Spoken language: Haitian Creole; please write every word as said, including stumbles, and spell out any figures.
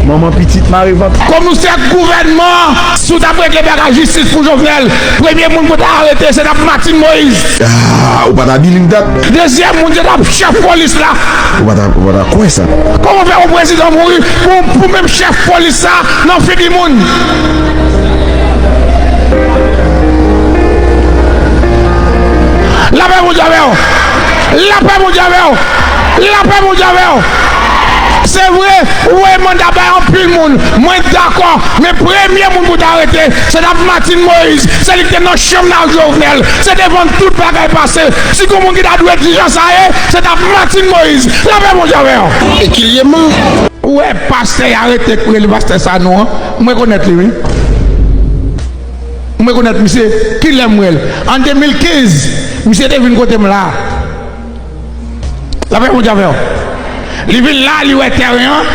Manman pitit mare vant. Kòm nou se gouvènman, si w t ap regle bagay jistis pou Jovenel, premye moun pou ta arete, se t ap Martine Moïse. Ah, ou pa ta believe that? Dezyèm moun, se t ap chèf polis la. Ou pa ta, ou pa ta kwè sa? Kòman fè yon prezidan mouri pou, pou menm chèf polis sa nan figi moun? Lapè Bondye avè w. Lapè Bondye avè w. Lapè Bondye avè w. Se vre, ou voye manda bay anpil moun. Mwen dakò. Men premye moun pou ta arete, se t ap Martine Moïse. Se li ki te nan chanm nan ak Jovenel. Se devan tout bagay pase. Si gon moun ki ta dwe di jan sa ye, se t ap Martine Moïse. Lapè Bondye avè w. E ki lye man? Ou wè pastè y arete k rele pastè Sanon an? Mwen rekonèt li, wi. Mwen rekonèt misye. Kilè m wè l? An de mil kenz, misye te vin kote m la. Lapè Bondye avè w. Li vin la, li wè tèren an,